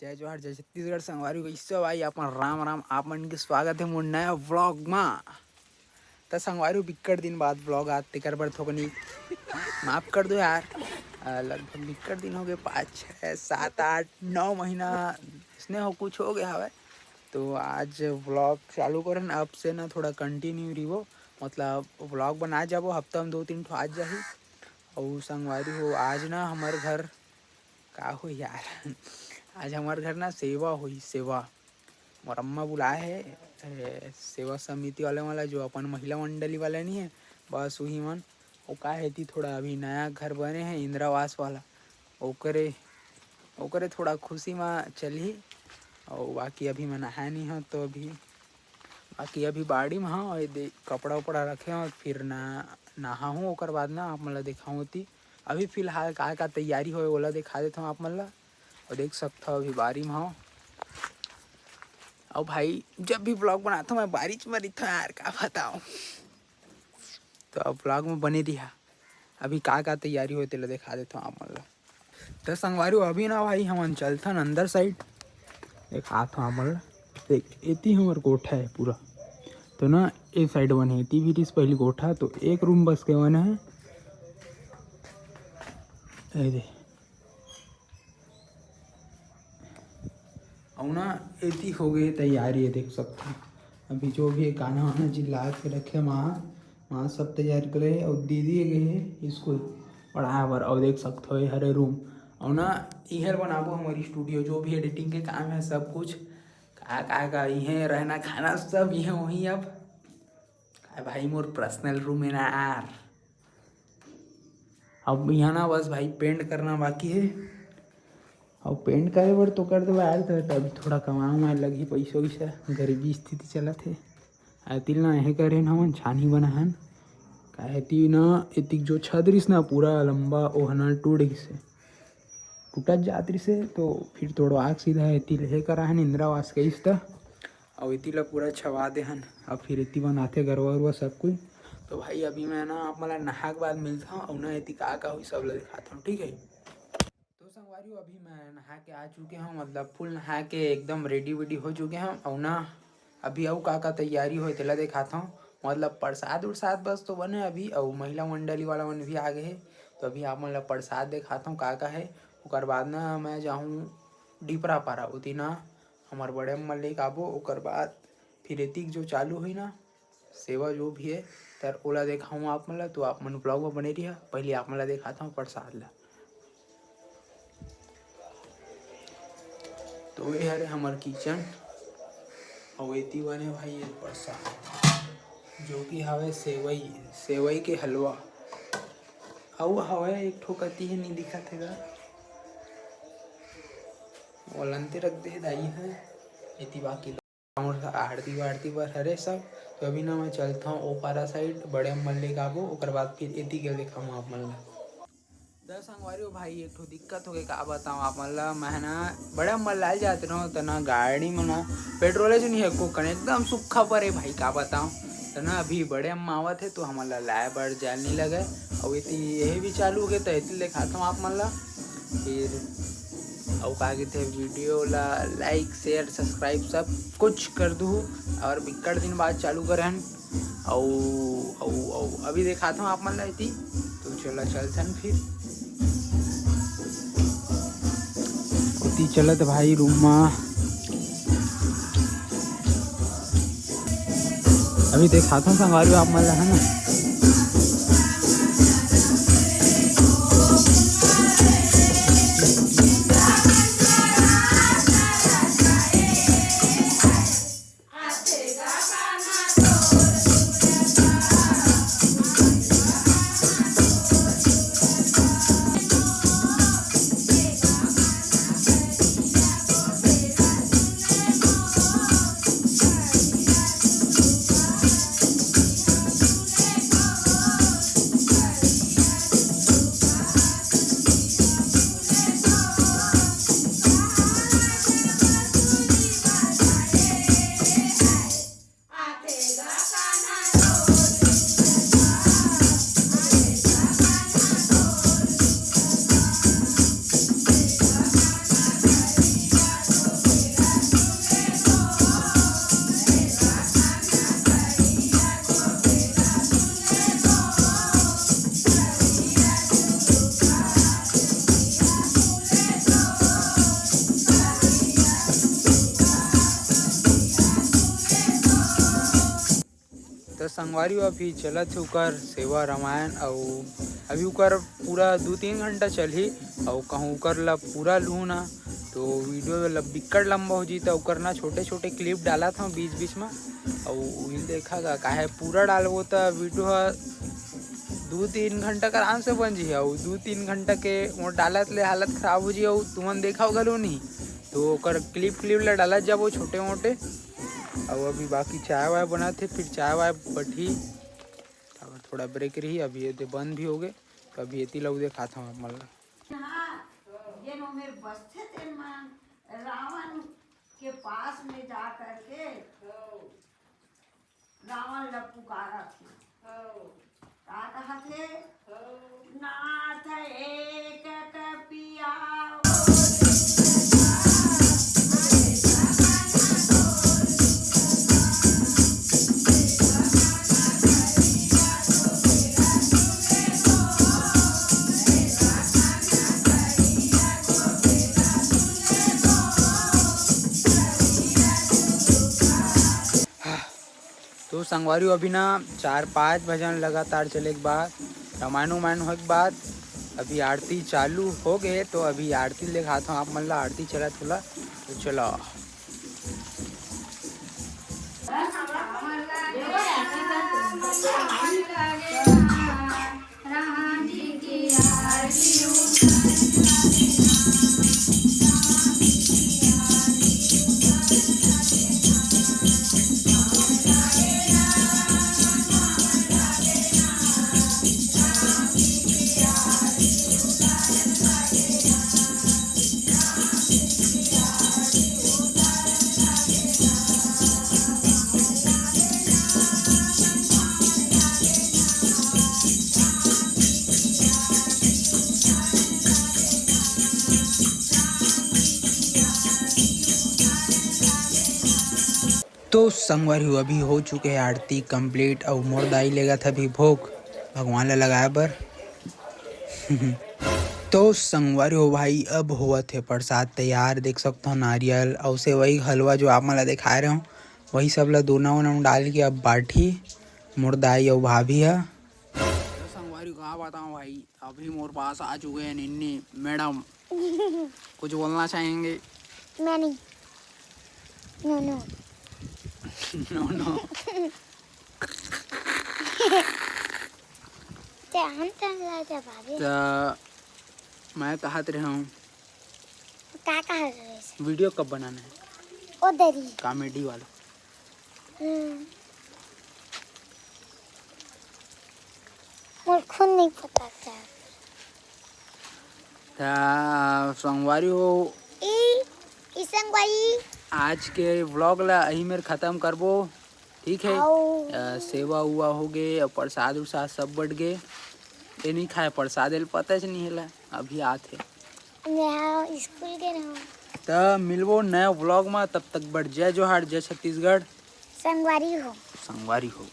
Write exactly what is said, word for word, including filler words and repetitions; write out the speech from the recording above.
जय जोहार, जय छत्तीसगढ़। संगवारी हो, ईश्वर भाई अपन राम राम, आप मन के स्वागत है मोर नया व्लॉग मा। त संगवारी हो, बिक्कट दिन बाद व्लॉग आत, तेकर बर थोकनी माफ कर दो यार। अ, लगभग बिक्कट दिन हो गए, पाँच, छः, सात, आठ, नौ महीना इसने हो कुछ हो गया हवे। तो आज व्लॉग चालू करन, अब से ना थोड़ा कंटिन्यू रहिबो, मतलब व्लॉग बना जाबो, हफ्ता में दो तीन ठो आज जाही। अउ संगवारी हो, आज ना हमर घर का हो यार, आज हमर घर ना सेवा होही, सेवा। मोर अम्मा बुलाए हे, ए, सेवा समिति वाले वाला, जो अपन महिला मंडली वाला नहीं है, बस वही मन। वो का है ती थोड़ा अभी नया घर बने है इंदिरा आवास वाला, ओकरे, ओकरे थोड़ा खुशी में चलही। और बाकी अभी मैं नहाए नहीं हूँ, तो अभी, बाकी अभी बाड़ी में हूँ, और दे, कपड़ा उपड़ा रखे हूँ, फिर ना नहा हूँ, ओकर बाद ना आप मन ला दिखाऊँ ती। अभी फिलहाल का का तैयारी होए, ओला दिखा देता हूँ आप मन ला। और देख सकता हो, अभी बारी में हूँ। और भाई, जब भी व्लॉग बनाता हूँ, मैं बारिश में रहता हूँ यार, का बताऊँ। तो अब व्लॉग में बने रहा, अभी का का तैयारी होए, तेला दिखा देता हूँ आप मन ला। तो संगवारी हो, अभी ना भाई, हमन चलथन अंदर साइड, दिखात हूँ आप मन ला। देख, एती हमर कोठा है पूरा, तो ना ए साइड बने, एती भी रिस पहली कोठा, तो एक रूम बस के बने है। ए दे, अउ ना एती हो गए तैयारी है, देख सकते हैं। अभी जो भी है, गाना वाना जी ला के रखे माँ, माँ सब तैयार करे, और दीदी गए है स्कूल पढ़ाए बर। और देख सकते हो, ये हरे रूम, और ना इहर बनाबो हमारी स्टूडियो, जो भी एडिटिंग के काम है, सब कुछ, का का का इहे रहना खाना सब इहे वहीं। अब का भाई, मोर पर्सनल रूम है ना यार। अब यहाँ ना बस भाई पेंट करना बाकी है। अब पेंट करे बर तो कर देबो यार, तो अभी थोड़ा कमाए उमाए लगही, पैसा वैसा, गरीबी स्थिति चलत है। एतिल ना एहे करे ना हमन छानी बनाहन, काहे ती ना एतिक जो छत रिस ना पूरा लंबा, ओह ना टूट गिस है, टूटत जात रिस है, तो फिर तोड़वा के सीधा एतिल हे कराहन इंदिरा आवास के इस त। अउ एती ला पूरा छवा देहन, अउ फिर एती बनाथे गरवा उरवा सब कुछ। तो भाई, अभी मैं ना आप मन ला नहा के बाद मिलता हूँ, अउ ना एती का का हुई सब ला दिखाता हूँ, ठीक है। तो संगवारी हो, अभी मैं नहा के आ चुके हूँ, मतलब फुल नहा के एकदम रेडी वेडी हो चुके हूँ। अउ ना अभी अउ का का तैयारी होए, तेला दिखाता हूँ। मतलब प्रसाद उरसाद बस तो बने अभी, अउ महिला मंडली वाला मन भी आ गए है। तो अभी आप मन ला प्रसाद दिखाता हूँ का का है। ओकर बाद ना मैं जाहूँ डिपरा पारा, उती ना हमर बड़े अम्मा लेके आबो। ओकर बाद फिर एतिक जो चालू हुई ना सेवा जो भी है, तर ओला देखाऊँ आप मन ला, तो आप मन vlog में बने रहिया। पहले आप मन ला दिखाता हूँ प्रसाद ला। तो ये हरे हमर किचन, अउ एती बने भाई ये प्रसाद, जो कि हवे सेवई, सेवई के हलवा। अउ हवे एक ठो कती है, नहीं दिखत है गा, ओलंते रख दे दाई है। एती बाकी आरती वारती बर हरे सब। तो अभी ना मैं चलता हूँ ओ पारा साइड, बड़े अम्मा ले आबो, ओकर बाद फिर एती के दिखाऊँ आप मन ला। दस संगवारी हो भाई, एक ठो दिक्कत हो गई, का बताऊँ आप मन ला। मैं ना बड़े अम्मा लाए जात रहूँ, त ना गाड़ी में ना पेट्रोल जो नहीं है, को कने एकदम सूखा परे भाई, का बताऊँ। त ना अभी बड़े अम्मा आवत है, तो हमन ला लाए बर जाए नहीं लगे। अउ एती यही भी चालू हो गए, तो एती दिखाता हूँ आप मन ला। फिर अउ का कहते हैं, वीडियो ला like, share, subscribe सब कुछ कर दू। और बिक्कट दिन बाद चालू करे हन। अउ, अउ, अउ अभी दिखाता हूँ आप मन ला एती। तो चला चलथन फिर। ओती चलत भाई रूम मा। अभी दिखाता हूँ संगवारी हो आप मन ला, है ना। त संगवारी हो, अभी चलत हे ओकर सेवा रामायण, अउ अभी ओकर पूरा दू तीन घंटा चलही, अउ कहूँ ओकर ला पूरा लूहूँ ना, तो वीडियो ला बिक्कट लंबा हो जी, त ओकर ना छोटे-छोटे clip डालत हूँ बीच-बीच में, अउ उही देखा गा, काहे पूरा डालबो त वीडियो ह दू तीन घंटा के आराम से बन जी, अउ दू तीन घंटा के वो डालत ले हालत खराब हो जी, अउ तुमन देखा घलो नहीं, तो ओकर clip clip ला डालत जाबो छोटे मोटे। अउ अभी बाकी चाय वाय बनत हे, फिर चाय वाय बटही, काबर थोड़ा break रही। अभी ये दे बंद भी हो गए, तो अभी एती ला देखात हूँ आप मन ला। हाँ, जेन ओमेर बसथे तेन मन रावण के पास में जा करके रावण ला पुकारत हे। का कहत हे? नाथ एक कपिया तो संगवारी हो, अभी ना चार पाँच भजन लगातार चले के बाद, रामायण उमायण होए के बाद, अभी आरती चालू हो गए। तो अभी आरती देखात हूँ आप मन ला, आरती चलत होला। तो चलो। तो संगवारी हो, अभी हो चुके हे आरती complete, अउ मोर दाई लेगत हे अभी भोग भगवान ला लगाए बर। तो संगवारी हो भाई, अब होवत हे प्रसाद तैयार। देख सकत हो नारियल अउ सेवई हलवा जो आप मन ला देखाए रहे हो, वही सब ला दोना ओना में डाल के अब बांटही मोर दाई अउ भाभी ह। तो संगवारी हो, का बताओ भाई, अभी मोर पास आ चुके हैं निन्नी मैडम। कुछ बोलना चाहेंगे? मैं नहीं। नो नो। नो नो। ते हम तन ला जा भाभी। त मैं कहत रहे हूँ, का कहत रहे? वीडियो कब बनाना है? ओ दरी। कॉमेडी वाला। हम्म। मोर खुद नहीं पता था। त संगवारी हो, ई, ई संगवारी। आज के vlog ला यही मेर खत्म करबो, ठीक है? आओ। अ, सेवा उवा हो गे, अउ प्रसाद उरसाद सब बट गे। ये नहीं खाए प्रसाद, एल पता च नहीं हेला, अभी आत हे। मैं स्कूल गे रहूं। त मिलबो नया vlog मा, तब तक बर जय जोहार, जय छत्तीसगढ़। संगवारी हो। संगवारी हो।